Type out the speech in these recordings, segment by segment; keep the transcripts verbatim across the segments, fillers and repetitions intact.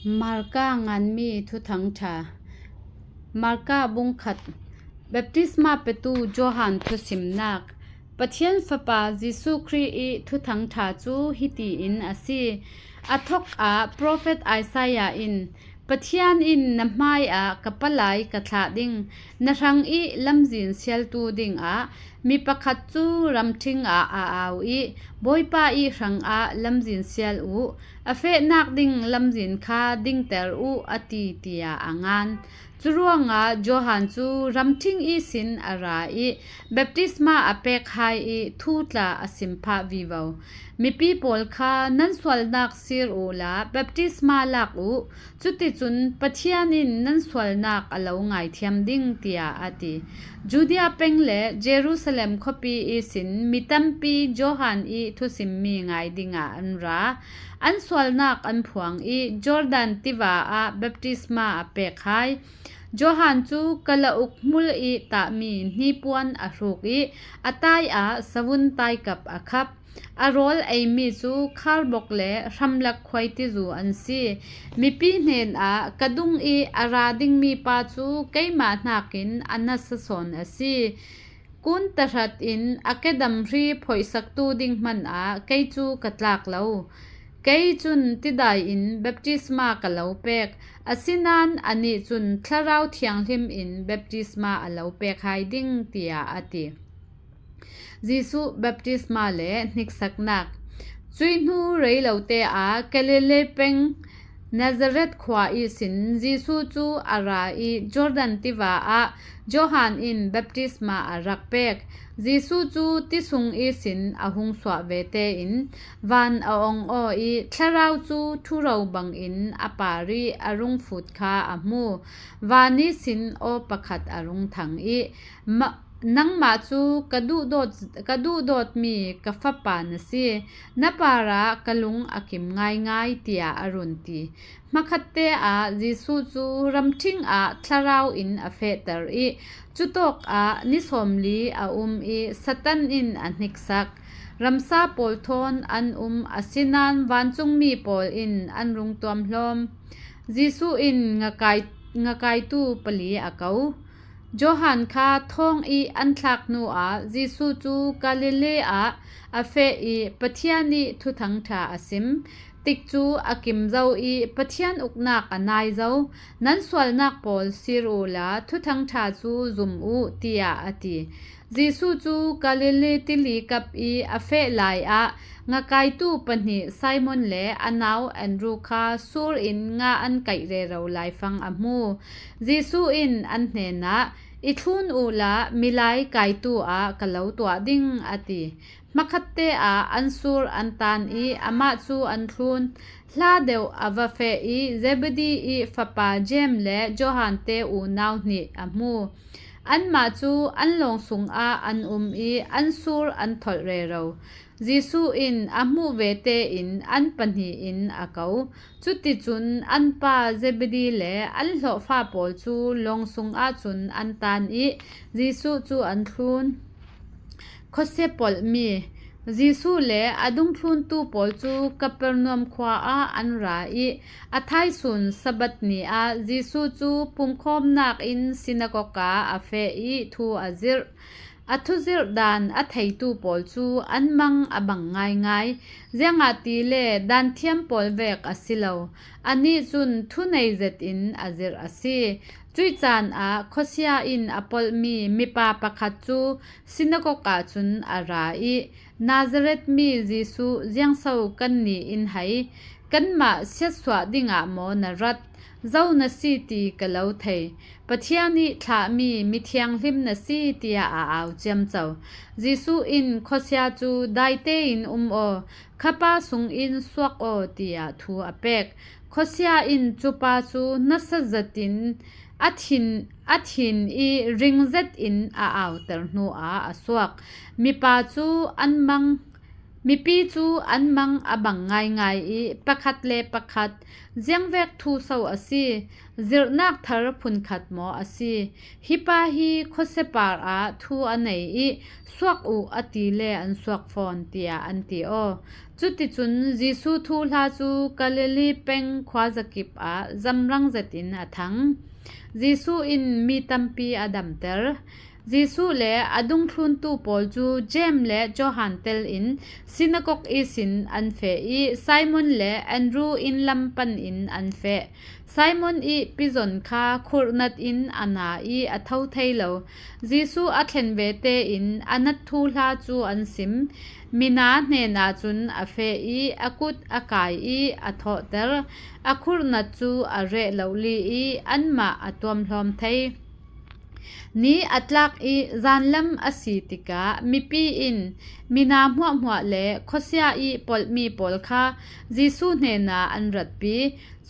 Marka nganmi thuthang ṭha. Marka bung khat. Baptisma petu Johan thusimnak. Pathian Fapa Jesuh Khrih ih thuthang ṭha cu hitiin a si. A thokah profet Isaiah in, "Pathian in na hmaiah ka palai ka thlah ding, na hrang ih lamzin sialtu dingah mi pakhat cu ramṭhing ah a au ih, 'Bawipa ih hrangah lamzin sial uh, a fehnak ding lamzin kha dingter uh,' a ti," tiah a ngan. Curuangah Johan cu ramṭhing ihsin a ra ih baptisma a pek hai ih thu tla a sim phah vivo. Mipi pawl kha, "Nan sualnak sir uhla baptisma lak uh, cuticun Pathian in nan sualnak a lo ngaithiam ding," tiah a ti. Judea peng le Jerusalem khuapi ihsin mi tampi Johan ih thusimmi ngai dingah an ra. An sualnak an phuang ih Jordan tiva ah baptisma a pek hai. Johan cu kalauk hmul ih tahmi hnipuan a hruk ih a tai ah savun taikap a khap. A rawl eimi cu kharbok le hramlak khuaitizu an si. Mipi hnenah, "Ka dung ih a ra dingmi pa cu keimah hnakin a nasa sawn a si. Kun tahratin a kedam hri phoihsaktu ding hmanah kei cu ka tlak lo. Kei cun tidai in baptisma ka lo pek, asinain anih cun Thlarau Thianghlim in baptisma a lo pek hai ding," tiah a ti. Jesuh baptisma le hniksaknak. Cuih hnu rei lote ah Galilee peng Nazareth khua ihsin Jesuh cu a ra ih Jordan tiva ah Johan in baptisma a rak pek. Jesuh cu ti sung ihsin a hung suah ve tein van a ong aw ih Thlarau cu ṭhuro bangin a par ih a rung fut kha a hmu. Van ihsin aw pakhat a rung thang ih, "Ma-, nangmah cu ka duhdawt, ka duhdawtmi ka Fapa na si. Na parah ka lung a kim ngaingai," tiah a run ti. Hmakhatte ah Jesuh cu ramṭhing ah Thlarau in a fehter ih cutawkah ni sawmli a um ih Satan in a hniksak. Ramsa pawl thawn an um, asinain vancungmi pawl in an rung tuamhlawm. Jesuh in ngakai, ngakaitu pali a ko. Johan kha thawng ih an thlak hnuah Jesuh cu Galilee ah a feh ih Pathian ih thuthang ṭha a sim. Tikcu a kim zo ih Pathian uknak a nai zo. "Nan sualnak pawl sir uhla thuthang ṭha cu zum uh," tiah a ti. Jesuh cu Galilee tili kap ih a feh lai ah ngakaitu pahnih Simon le a nau Andrew kha sur in nga an kaih rero laifang a hmu. Jesuh in an hnenah, "I thlun uhla milai kaitu ah ka lo tuah ding," a ti. Hmakhatte ah an sur an tan ih amah cu an thlun. Hla deuh a va feh ih Zebedee ih fapa Jeim le Johan te unau hnih a hmu. Anmah cu an lawng sungah an um ih an sur an tholh rero. Jesuh in a hmuh ve tein an pahnih in a ko. Cuticun an pa Zebedee le an hlawhfa pawl cu lawng sungah cun an tan ih Jesuh cu an thlun. Khuasia polhmi. Jesuh le a dungthluntu pawl cu Kapernaum khua ah an ra ih a thaisun Sabbath ni ah Jesuh cu pumkhawmnak in sinagog ah a feh ih thu a zirh. A thuzirh dan a theitu pawl cu an mang a bang ngaingai, ziangahtile danthiam pawl vek a si lo. Anih cun thunei zetin a zirh a si. Cuih caan ah khuasia in a polhmi mipa pakhat cu sinagog ah cun a ra ih, "Nazareth mi Jesuh, ziangso kannih in hei? Kanmah siatsuah dingah maw na rat? Zo na si ti ka lo thei. Pathian ih thlahmi mithianghlim na si," tiah a au ciamco. Jesuh in, "Khuasia cu dai tein um aw, khapa sungin suak aw," tiah thu a pek. Khuasia in cupa cu nasa zetin a thin, a thin ih ring zetin a auter hnuah a suak. Mipa cu an mang Mipi cu an mang a bang ngaingai i pakhat le pakhat, "Ziangvek thu so a si? Zirhnak thar phunkhat maw a si? Hi pa hi khuasia par ah thu a nei i suak uh a ti le an suak fawn," tiah an ti aw. Cuticun Jesuh thuhla cu Galilee peng khuazakip ah zamrang zetin a thang. Jesuh in mi tampi a damter. Jesuh le a dungthluntu pawl cu Jeim le Johan tel in sinagog ihsin an feh i Simon le Andrew inn lam pan in an feh. Simon i pizon kha khurhnat in a na i a tho thei lo. Jesuh a thlen ve tein a nat thuhla cu an sim. Mina hnenah cun a feh i a kut a kai i a thawhter. A khurhnat cu a reh lohli i anmah a tuamhlawm thei. Ni a tlak i zanlam a si tikah mipi in mina hmuahhmuah le khuasia i polhmi pawl kha Jesuh hnenah an ratpi.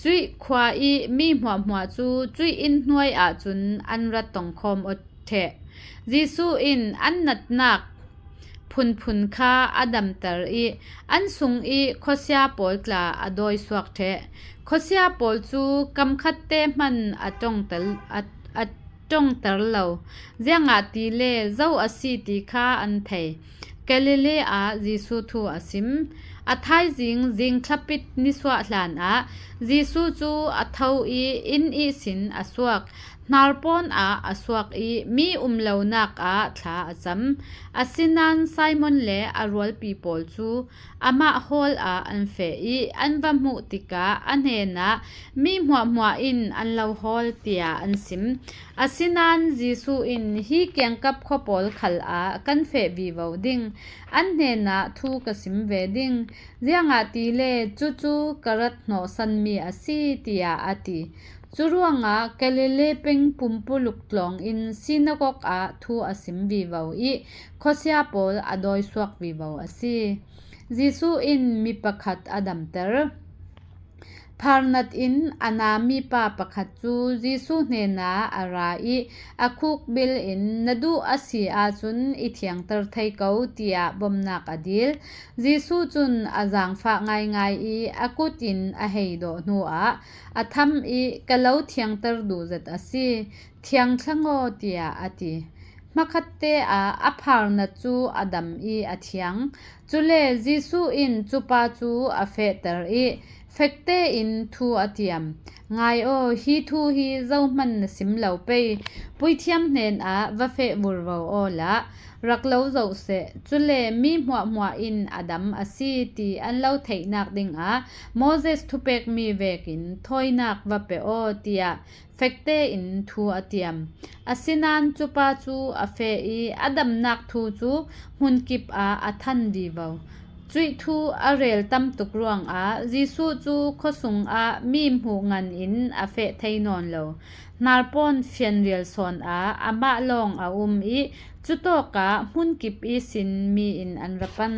Cuih khua i mi hmuahhmuah cu cuih inn hnuai ahcun an rat tongkhawm aw ṭheh. Jesuh in an natnak phunphun kha a damter i an sung i khuasia pawl tla a dawisuak ṭheh. Khuasia pawl cu kamkhatte hman a ṭongter, a, a ṭongter lo, ziangahtile zo a si ti kha an thei. Galilee ah Jesuh thu a sim. A thaizing zing thlapit nisuah hlanah Jesuh cu a tho i inn ihsin a suak. Hnarpawn ah a suak i mi um lonak ah thla a cam. Asinain Simon le a rualpi pawl cu amah hawl ah an feh i an va hmuh tikah a hnenah, "Mi hmuahhmuah in an lo hawl," tiah an sim. Asinain Jesuh in, "Hi kiangkap khua pawl khal ah kan feh vivo ding, an hnenah thu ka sim ve ding, ziangahtile cucu ka rat hnawhsanmi a si," tiah a ti. Curuangah Galilee peng pumpuluk tlawng in sinagog ah thu a sim vivo i khuasia pawl a dawisuak vivo a si. Jesuh in mi pakhat a damter. Pharnat in a na mipa pakhat cu Jesuh hnenah a ra i a khuk bil in, "Na duh a si ahcun i thiangter thei ko," tiah bawmhnak a dil. Jesuh cun a zaangfah ngaingai i a kut in a hei dawh hnuah a tham i, "Ka lo thiangter duh zet a si, thiang thlang aw," tiah a ti. Hmakhatte ah a pharnat cu a dam i a thiang. Cule Jesuh in cupa cu a fehter i fek tein thu a tiam. "Ngai aw, hi thu hi zohman na sim lo pei. Puithiam hnenah va feh vurvo awla rak lo zoh seh. Cule mi hmuahhmuah in a dam a si ti an lo theihnak dingah Moses thupekmi vekin thawinak va pe aw," tiah fek tein thu a tiam. Asinain cupa cu a feh i a damnak thu cu hmunkip ah a than vivo. Cuih thu a rel tam tuk ruangah Jesuh cu khuasung ah mi hmuh ngan in a feh thei nawn lo. Hnarpawn fianrial sawn ah amah lawng a um i cutawkah hmunkip ihsin mi in an ra pan.